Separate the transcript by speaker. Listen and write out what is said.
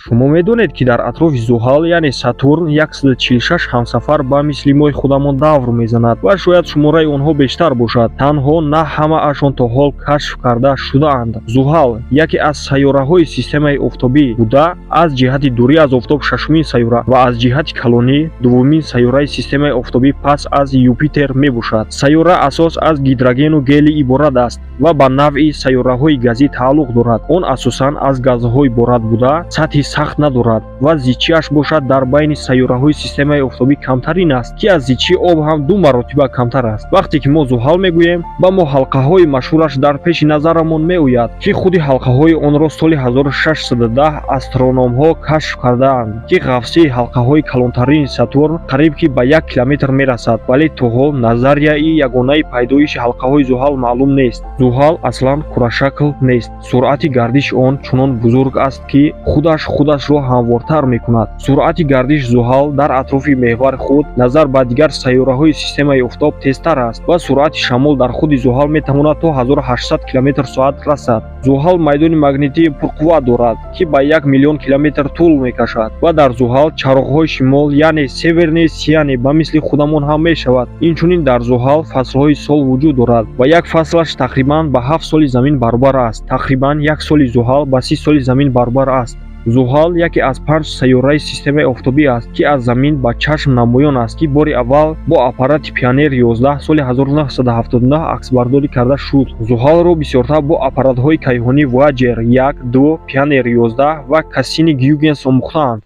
Speaker 1: Шумо медонед, ки дар атрофи Зуҳал, яъне Сатурн, 146 ҳамсафар ба мисли моҳи худамон давр мезанад ва шояд шумораи онҳо бештар бошад, танҳо на ҳамаашон то ҳол кашф карда шудаанд. Зуҳал яке аз сайёраҳои системаи офтобӣ буда, аз ҷиҳати дурӣ аз офтоб шашумин сайёра ва аз ҷиҳати калонӣ дуввумин сайёраи системаи офтобӣ пас аз Юпитер мебошад. Сайёра асос аз гидрогену гелий иборат аст ва ба навъи сайёраҳои газӣ тааллуқ дорад. Он асосан аз газҳо иборат буда, сатҳи сахт надорад ва зичиаш бошад, дар байни сайёраҳои системаи офтобӣ камтарин аст, ки аз зичии об ҳам ду маротиба камтар аст. Вақте ки мо Зуҳал мегӯем, ба мо ҳалқаҳои машҳураш дар пеши назарамон меояд, ки худи ҳалқаҳои онро соли 1610 астрономҳо кашф кардаанд, ки ғафсии ҳалқаҳои калонтарини Сатурн қариб ки ба 1 километр мерасад, вале то ҳол назарияи ягонаи пайдоиши ҳалқаҳои Зуҳал маълум нест. Зуҳал аслан курашакл нест. Суръати гардиши он чунон бузург аст, ки худаш худашро ҳамвортар мекунад. Суръати гардиши Зуҳал дар атрофи меҳвари худ назар ба дигар сайёраҳои системаи офтоб тезтар аст ва суръати шамол дар худи Зуҳал метавонад то 1800 километр-соат расад. Зуҳал майдони магнитии пурқувват дорад, ки ба 1 миллион километр тӯл мекашад, ва дар Зуҳал чароғҳои шимол, яъне северные сияния, ба мисли худамон ҳам мешавад. Инчунин дар Зуҳал фаслҳои сол вуҷуд дорад ва як фаслаш тақрибан ба 7 соли Замин баробар аст. Тақрибан як соли Зуҳал ба 30 соли Замин баробар аст. Зуҳал яке аз панҷ сайёраи системаи офтобӣ аст, ки аз Замин ба чашм намоён аст, ки бори аввал бо аппарати Пионер 11 соли 1979 аксбардорӣ карда шуд. Зуҳалро бисёртар бо аппаратҳои кайҳонӣ Voyager 1, 2, Пионер 11 ва Кассини Гюйгенс омӯхтаанд.